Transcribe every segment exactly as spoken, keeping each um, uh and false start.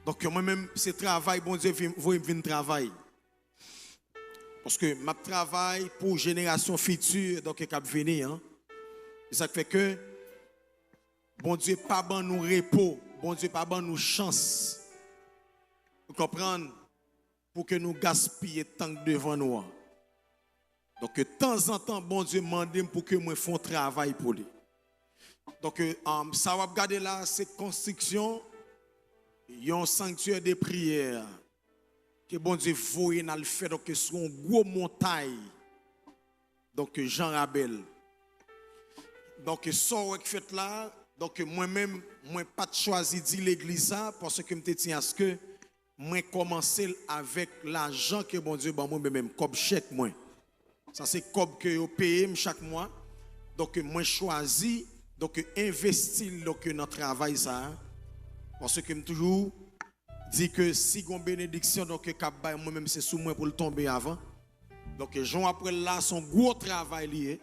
Donk, mwen menm, se travay Bondye vi- voye m vin travay. Paske m ap travay pou jenerasyon fiti, donk, k ap vini an. Se sa k fè ke Bondye pa ban nou repo, Bondye pa ban nou chans. Ou konprann? Pou ke nou gaspiye tan k devan nou an. Donk, tanzantan, Bondye mande m pou ke mwen fè yon travay pou li. Donk, um, sa w ap gade la, se konstriksyon yon sanktyè de priyè ke Bondye voye n al fè, donk, sou yon gwo montay. Donk, Jan Rabèl. Donk, sa w wè k fèt la, donk, mwen menm, mwen pa t chwazi di legliz sa, paske m te tyen aske mwen kòmanse l avèk lajan ke Bondye ban mwen, men menm kòb chèk mwen. Sa se kòb ke yo peye m chak mwa. Donk, mwen chwazi, donk, envesti l, donk, nan travay sa a. Paske m toujou di ke si gon benediksyon, donk, k ap bay mwen menm, se sou mwen pou l tonbe avan. Donk, jan w ap wè l la, se yon gwo travay li ye.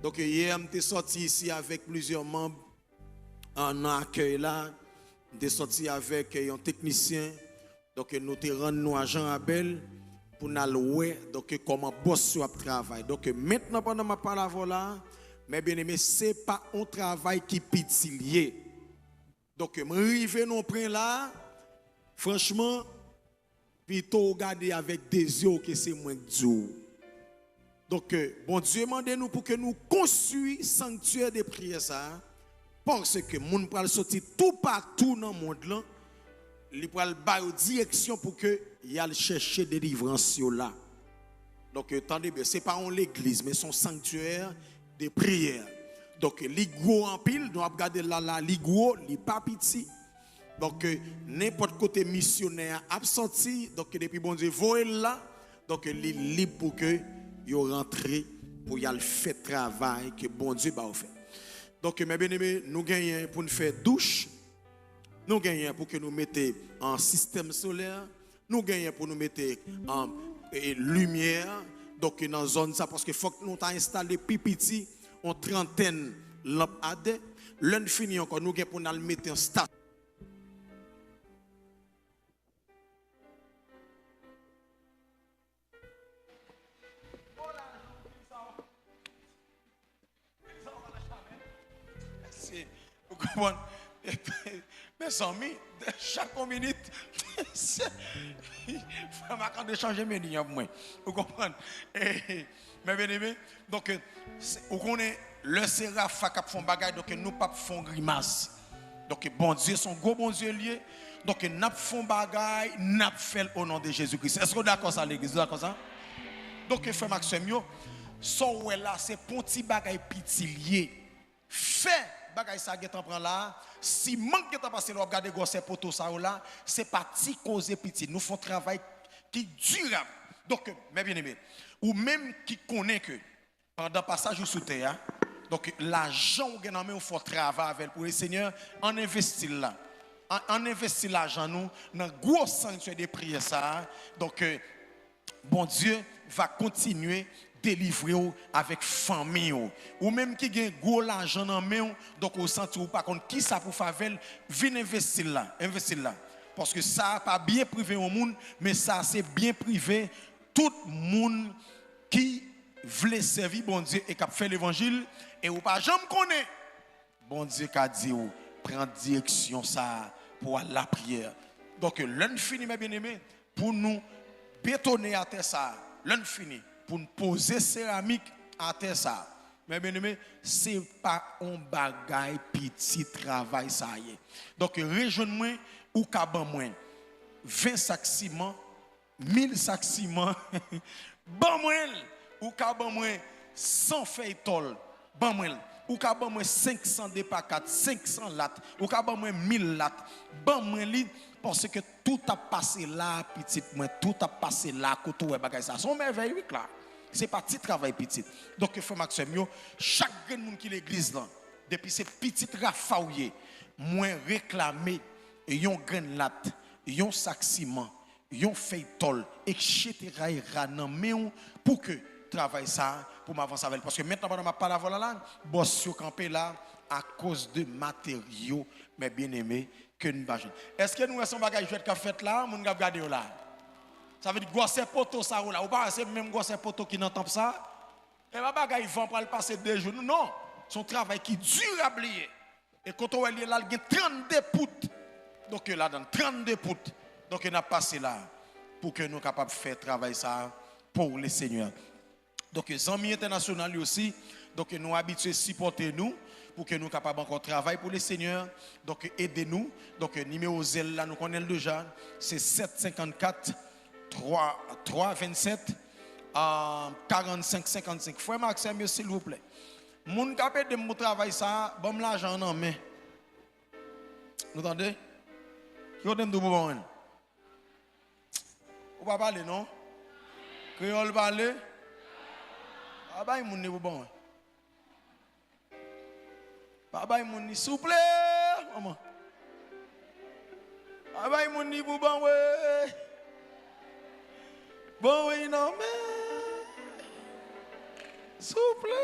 Donk, yè, m te sòti isi avèk plizyè manm, ah, nan akèy la. M te sòti avèk, eh, yon teknisyen. Donk, nou te rann nou a Jan Rabèl pou n al wè, donk, kòman bòs yo ap travay. Donk, mentnan, pandan m ap pale avè w la, mè byeneme, se pa yon travay ki piti l ye. Donk, mwen rive nan yon pwen la, franchman, pito w gade avèk de zye w ke se mwen k di w. Donk, Bondye mande nou pou ke nou konstwi sanktyè de priyè sa a, paske moun pral soti toupatou nan mond lan, li pral ba yo direksyon pou ke y al chèche delivrans yo la. Donk, tande byen, se pa yon legliz, men se yon sanktyè de priyè. Donk, li gwo anpil, nou ap gade l la, la, li gwo, li pa piti. Donk, nenpòt kote misyonè a ap sòti, donk, depi Bondye voye l la, donk, li lib pou ke yo rantre, pou y al fè travay ke Bondye ba yo fè. Donk, mè byeneme, nou genyen pou n fè douch, nou genyen pou ke nou mete an sistèm solè, nou genyen pou nou mete an, e, limyè. Donk, nan zòn sa, paske fòk nou ta enstale pi piti yon trantèn lanpadè. Lè n fini ankò, nou gen pou n al mete yon stasyon. Se, ou konprann? Mezanmi, chak yon minit, se, frè Marc-André chanje meni an pou mwen. Ou konprann? E, mè byeneme, donk, se, ou konnen, lè se Rafa k ap fè yon bagay, donk, nou p ap fè yon grimas. Donk, Bondye se yon gwo Bondye l ye. Donk, n ap fè yon bagay, n ap fè l o non de Jezi Kris. Èske w dakò sa, legliz? Ou dakò sa? Donk, frè m ak sè m yo, sa w wè la, se pa yon ti bagay piti l ye. Fè bagay sa gentan pran la, siman k gentan pase la, w ap gade gwosè poto sa yo la, se pa ti koze piti. Nou fè yon travay ki dirab. Donk, mè byeneme, ou menm ki konnen ke pandan pasaj ou sou tè a, donk, lajan ou gen nan men w, fò w travay avè l pou Lesenyè, ann envesti l la. Ann, ann envesti lajan nou nan gwo sanktyè de priyè sa a. Donk, Bondye va kontinye delivre w avèk fanmi w. Ou menm ki gen gwo lajan nan men w, donk ou santi ou pa konn kisa pou fè avè l, vin envesti l la, envesti l la. Paske sa a pa byen prive yon moun, men sa a se byen prive tout moun ki vle sèvi Bondye e k ap fè levanjil, e ou pa janm konnen. Bondye ka di w, pran direksyon sa a pou w al lapriyè. Donk, lè n fini, mè byeneme, pou nou betone atè sa a, lè n fini, pou n poze seramik atè sa a, mè byeneme, se pa yon bagay piti travay sa a ye. Donk, rejwenn mwen, ou ka ban mwen ven sak siman, mil sak siman, ban mwen l. Ou ka ban mwen san fèy tòl, ban mwen l. Ou ka ban mwen senk san de pa kat, senk san lat. Ou ka ban mwen mil lat, ban mwen li, paske tout ap pase la, pitit mwen, tout ap pase la, kote w wè bagay sa. Se yon mèvèy, wi, Kla. Se pa ti travay, pitit. Donk, frè m ak sè m yo, chak grenn moun ki legliz lan, depi se pitit Rafa w ye, mwen reklame yon grenn lat, yon sak siman, yon fèy tòl, etsetera, nan men w pou ke travay sa a, pou m avanse avè l. Paske mentnan, pandan m ap pale avè w la, la, bòs yo kanpe la akoz de materyo, mè byeneme, ke n pa jwenn. Èske nou wè se yon bagay jwèt k ap fèt la, moun k ap gade yo la? Sa vle di gwosè poto sa yo la, ou pa wè se menm gwosè poto ki nan tanp sa? E pa bagay van pral pase de jou, non, non. Se yon travay ki dirab li ye. E kote w wè l ye la, l gen trannde pout. Donk, ladan l, trannde pout. Donk, n ap pase la pou ke nou kapab fè travay sa a pou Lesenyè. Donk, zanmi entènasyonal yo osi, donk, nou abitye sipòte nou pou ke nou kapab ankò travay pou Lesenyè. Donk, ede nou. Donk, nimewo Zèl la, nou konnen l deja, se sèt senkannkat, twa, twa vennsèt, a, karannsenk senkannsenk. Frè m ak sè m yo, silvouplè, moun k ap ede m pou travay sa a, ban m lajan an nan men. Nou tande? Ki kote m di w pou ban mwen l? Ou pa pale, non? Kreyòl pale? Pa bay moun li pou ban mwen. Pa bay moun li, souple, manman. Pa bay moun li pou ban mwen. Ban mwen nan men. Souple.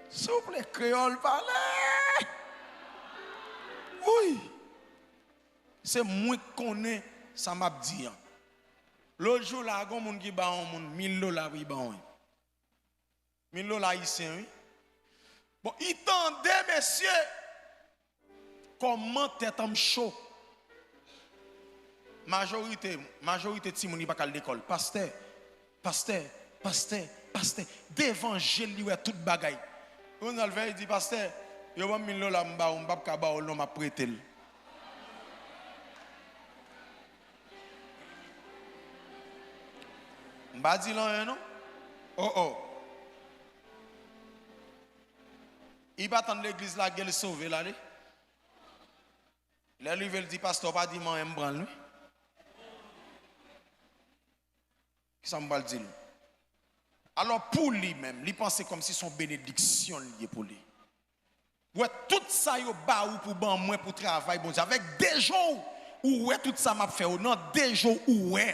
Souple, kreyòl pale. Wi. Se mwen k konnen sa m ap di an. Lòt jou la, gen yon moun ki ba yon moun mil dola pou li ban mwen. Mil dola ayisyen, wi. Bon, li tande, mesye, kòman tèt an m cho. Majorite, majorite timoun ki pa ka al lekòl. Pastè, pastè, pastè, pastè. Devan je l, li wè tout bagay. Yon jou l fè, li di, pastè, yo ban m mil dola, m ba ou, m p ap ka ba ou l non, m ap prete l. M pa di l anyen, non. Oh, oh. Li pa tann legliz lage l sove l ale. Lè l rive, l di, pastè, w pa di m anyen, m pran l, wi. Kisa m pral di l? Alò, pou li menm, li panse kòmsi se yon benediksyon li ye pou li. Wè tout sa yo ba ou pou ban mwen pou travay Bondye. Avèk de je w, ou wè tout sa m ap fè yo. Nan de je w, ou wè.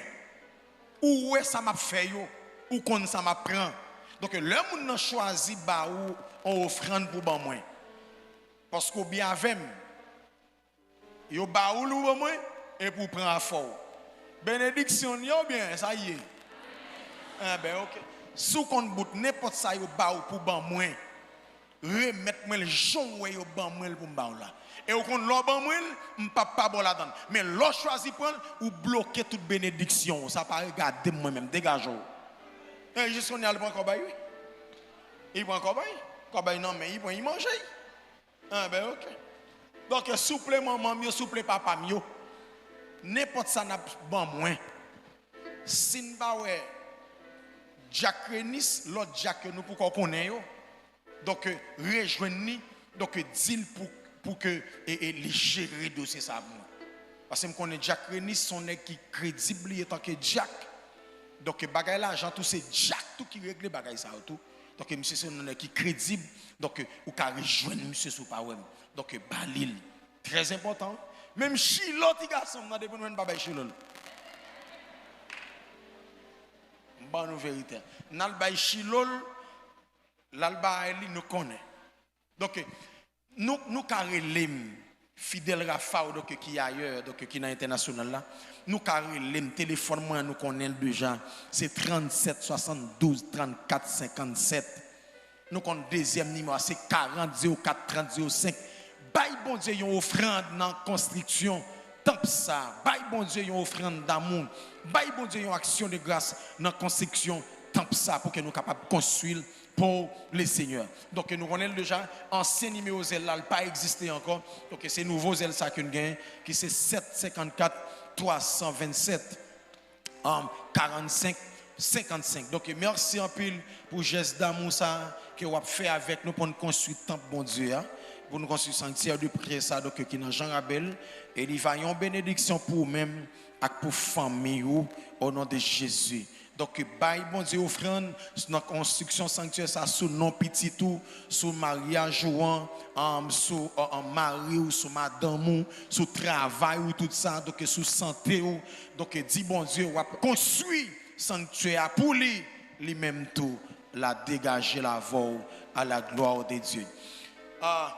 Ou wè sa m ap fè yo. Ou konn sa m ap pran. Donk, lè moun nan chwazi ba ou yon ofrann pou ban mwen, paske w byen avè m, yo ba ou l pou ban mwen, epi w pran afè w. Benediksyon l ye oubyen sa l ye? Enben, oke. Si w konn bout, nenpòt sa yo ba ou pou ban mwen, remèt mwen l jan w wè yo ban mwen l pou m ba w la. E w konn lè w ban mwen l, m p ap pa ba w ladan l. Men lè w chwazi pran l, ou bloke tout benediksyon w. Sa pa regade m mwen menm, degaje w. E jis kounye a, li pran kòb la, wi. Li pran kòb la, wi. Kòb la nan men, li pran, li manje. Enben, oke. Donk, souple manman m yo, souple papa m yo. Nenpòt sa n ap ban mwen. Si n pa wè dyak Renis, lòt dyak yo, nou poko konnen yo. Donk, rejwenn li, donk, di l pou, pou ke, e, e, li jere dosye sa a pou mwen. Paske m konnen dyak Renis se yon nèg ki kredib, li, antanke dyak. Donk, bagay lajan tou, se dyak tou ki regle bagay sa yo tou. Donk, misye se yon nèg ki kredib. Donk, ou ka rejwenn misye si w pa wè m. Donk, ba li l. Trè enpòtan. Menm Chilo, ti gason m nan, depi nou wè n pa bay Chilo l. M ban nou verite a. N al bay Chilo l, l al bay li, nou konnen. Donk, nou, nou ka rele m, Fidel Rafaw, donk, ki ayè, donk, ki nan entènasyonal la. Nou ka rele m, telefòn mwen an, nou konnen l deja. Se trannsèt swasanndouz trannkat senkannsèt. Nou konn dezyèm nimewo a, se karant zewo kat trant zewo senk. Bay Bondye yon ofrann nan konstriksyon tanp sa. Bay Bondye yon ofrann damou. Bay Bondye yon aksyon de gras nan konstriksyon tanp sa pou ke nou kapab konstwi l pou Lesenyè. Donk, nou konnen l deja, ansyen nimewo zèl la, l pa egziste ankò. Donk, se nouvo zèl sa ke n genyen, ki se sèt senkannkat twa san vennsèt, um, karannsenk senkannsenk. Donk, mèsi anpil pou jès damou sa ke w ap fè avèk nou pou n konstwi tanp Bondye a, pou nou konstwi sanktyè de priyè sa, donk, ki nan Jan Rabèl, e li va yon benediksyon pou ou menm ak pou fanmi ou, o non de Jezi. Donk, bay Bondye ofrann nan konstriksyon sanktyè sa sou non pitit ou, sou maryaj ou an, um, sou, uh, uh, mari w, sou madanm ou, sou travay ou, tout sa, donk, sou sante w. Donk, di Bondye w ap konstwi sanktyè a pou li, li menm tou, l a degaje l avè w à la gloire de Dieu. Ah,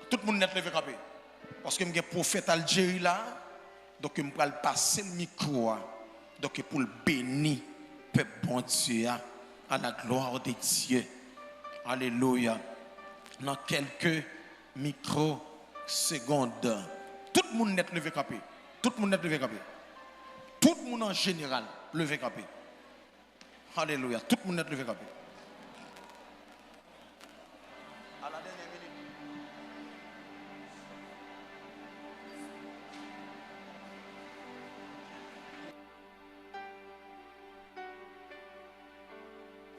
tout moun nèt leve kanpe. Paske m gen pwofèt Aljeri la, donk m pral pase l mikwo a, donk pou l beni pèp Bondye a, à la gloire de Dieu. Alelouya. Nan kèlke mikwo segond. Tout moun nèt leve kanpe. Tout moun nèt leve kanpe. Tout moun an jeneral leve kanpe. Alelouya. Tout moun nèt leve kanpe. A la dènyè minit.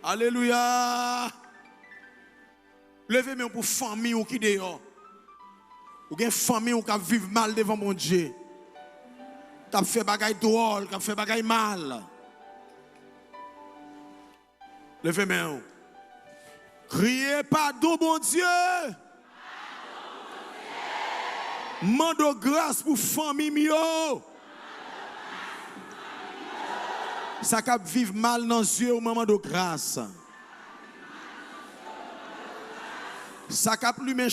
Alelouya. Leve men w pou fanmi w ki deyò. Ou gen fanmi w k ap viv mal devan Bondye. K ap fè bagay dwòl, k ap fè bagay mal. Leve men w. Kriye padon Bondye. Mande w gras pou fanmi m yo. Sa k ap viv mal nan zye w, mwen mande w gras. Sa k ap limen